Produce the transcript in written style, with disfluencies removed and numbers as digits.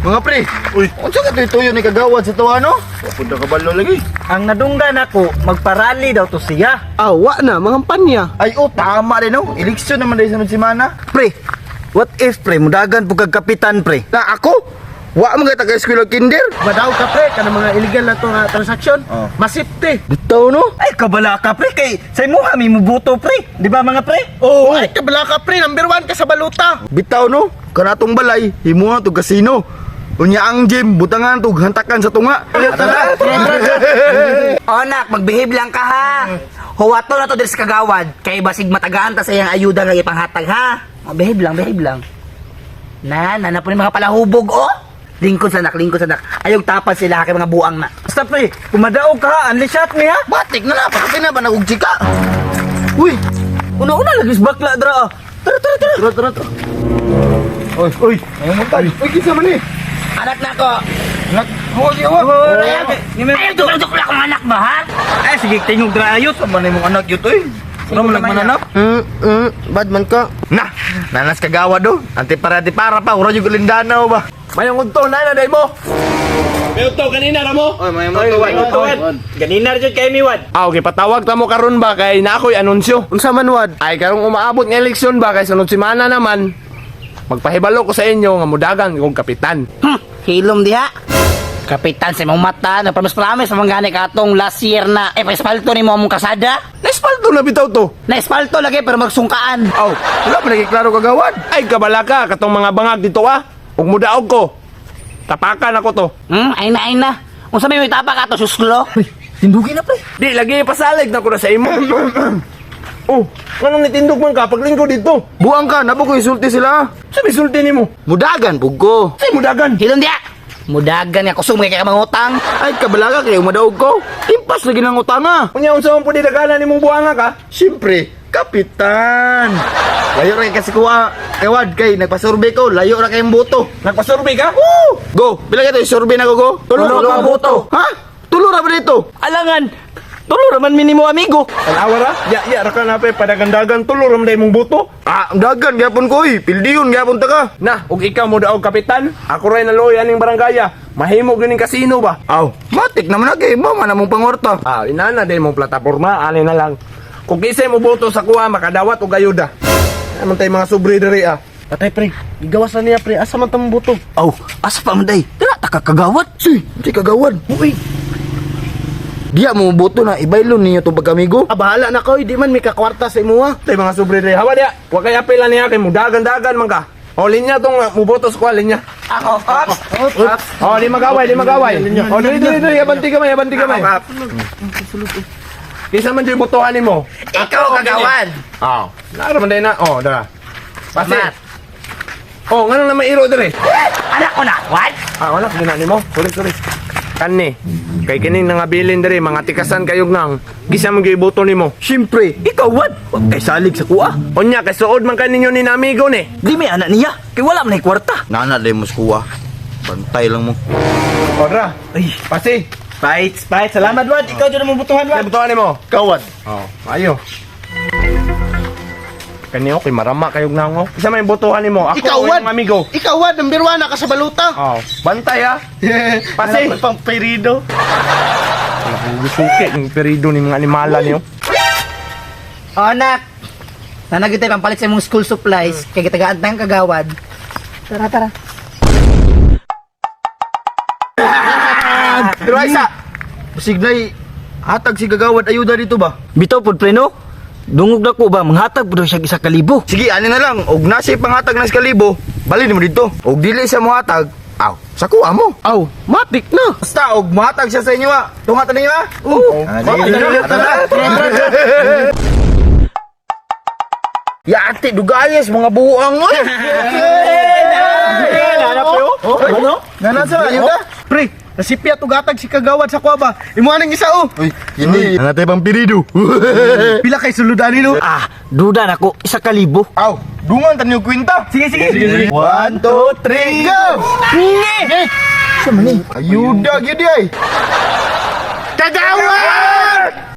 Mga pre, uy, unsa ka tuyo ni kagawad sa tuwa no? Wa pud kabalo lagi. Ang nadunggan ako, magparally daw to siya. Ah, wa na, mga panya. Ay, oh, tama rin no. Eleksyon naman dahil sa semana. Pre, what if pre, mudagan po kag kapitan pre? Na ako, wa man kay taga eskwela kinder. Badaw ka pre, kanang mga illegal na to nga transaksyon. Oh. Masipte. Bitaw no? Ay, kabala ka pre, kay sa imuha may mubuto pre. Di ba mga pre? Oh, ay kabala ka pre, number one ka sa baluta. Bitaw no? Kanatong balay, himuha tog kasino. Unya ang gym, butangan tog hantakan sa tunga. Tara, O anak, magbehave lang ka ha. Huwato na to diri sa kagawad kay basig matagaan ta sa iyang ayuda nga ipanghatag ha. O, behave lang, behave lang. Na, na na po ni mga palahubog oh. Lingkod sa anak, lingkod sa anak. Ayog tapad sila kay mga buang na. Basta pre, kumadaog ka ha, unli shot ni ha. Batik na na, pagkapi na ba nagugchika? Uy, Una-una lagi sa bakla dra. Ah. Tara, tara, tara. tara tara tara. Oy, oy, ayaw mo tayo. Uy, kinsa man eh? Anak na ko. Anak, huwag yawa. Ayaw dukla akong anak ba ha? Ay, sige, tingog dra ayot. Sama na imong anak yun, oy. Ano mo lang mananap? Bad man ka. Na, nanas kagawa do. Antipara-antipara pa, ura yung lindanaw ba? Mayong udto na na day mo. May udto kanina ra mo. Oy, may mga Ganina jud kay mi wad. Ah, okay, patawag ta mo karon ba kay na ako'y anunsyo. Unsa man wad? Ay karong umaabot nga eleksyon ba kay sunod semana naman. Magpahibalo ko sa inyo nga mudagan kong kapitan. Hilom diha. Kapitan sa imong mata, nagpromise-promise sa mga gani katong last year na eh paespalto nimo among kasada. Naespaldo na bitaw to. Naespalto lagi pero magsungkaan. Aw, Wala pa nagkiklaro kagawad. Ay kabala ka katong mga bangag dito ah. Ug mudaog ko. Tapakan ako to. Ay na ay na. Unsa may tapak ato suslo? Tindugi na pre. Di lagi pasalig na ko na sa imo. Oh, nganong nitindog man ka paglingko dito? Buang ka, nabo ko isulti sila. Sa misulti nimo? Mudagan, pug ko. Sa mudagan. Hilom diha. Mudagan nga kusog mga kay mangutang. Ay, kabalaga kayo, madaog ko. Impas lagi ng utanga. Unya unsa man pud daganan nimong buanga ka? Siyempre, kapitan. Layo ra kay kasi kuha. Kawad kay nagpasurvey ko, layo ra kayong boto. Nagpasurvey ka? Woo! Go, pila kayo survey na ko go? Tulo ka boto. Ha? Tulo ra ba dito? Alangan, tulo raman minimo amigo. Tanawa ra? Ya ya ra ka na pe padagandagan tulo ra man day mong buto. Ah, dagan gyapon ko oy. Pildiyon gyapon ta ka. Na, ug ikaw mo daog kapitan, ako ray naloy aning barangaya. Mahimo ganing kasino ba? Aw, matik naman na kay mo man among pangorta. Ah, inana din mong plataporma, ani na lang. Kung kisay mo boto sa kuha, makadawat og ayuda. Naman tay mga sobre diri ah. Patay pre, gigawas na niya pre, asa man tang buto? Aw, asa pa man day? Dira ta ka kagawad. Si, di kagawad. Uy, Diya mo boto na ibaylon ninyo tong pagkamigo. Ah, bahala na ko, di man may kakwarta sa imuha. Tay mga sobre diri. Hawa diya. Wa kay apela niya kay mudagan-dagan man ka. O linya tong muboto sa kuha linya. Ako. Ops. O di magaway, di magaway. O diri diri diri abanti gamay, abanti gamay. Kisa man jud botohan nimo. Ikaw kagawad. Ah, naara man day na. Oh, dara. Pasi. Salamat. Oh, ngano na may iro diri? Anak ko na. What? Ah, wala gina nimo. Sorry, sorry. Kani. Kay kining nangabilin diri mga tikasan kayog nang gisa mo gyud boto nimo. siyempre, ikaw wad. Wa kay salig sa kuha. Unya kay suod man kaninyo ni namigo ni. Di may anak niya, kay wala man ay kwarta. Nana day mo sa kuha. Bantay lang mo. Ora. Ay, Pasi. fight, fight. Salamat wad. Ikaw jud ang mabutuhan Kay wad. botohan nimo. Kawad. Oh, ayo. Kani okay marama kayog nang oh. Isa may botohan nimo. Ako Ikaw ang wad. imong amigo. Ikaw wad, number one na ka sa baluta. Oh, bantay ah. Pasi. Pasi. Pang perido. Gusuki ng perido ni mga animala niyo. O anak. Nanagitay pampalit sa imong school supplies kay gitagaan tayong kagawad. Tara tara. Pero ay sa Signay hatag si gagawad ayuda dito ba? Bitaw pod pre no. Dungog na ko ba manghatag pud siya 1,000. Sige, ani na lang. Og nasi panghatag ng 1,000, bali nimo dito. Og dili siya mohatag, aw, sa kuha mo. Aw, matik na. Basta og mohatag siya sa inyo ah. Tungatan ninyo ah. Oo. Tara, tara. Yate, dugayas mga buang oy. Ano? Nana sa ayuda. Pre, nasipya tugatag si kagawad sa kuha ba? Imuha nang isa oh. Uy, ini. Nanatay pang pirido. Pila kay suludan nino? Ah, duda nako 1,000. Aw, dungan tanyo kwinta. Sige, sige. One, two, three, go! Nge! Ayuda gyud ay. Kagawad!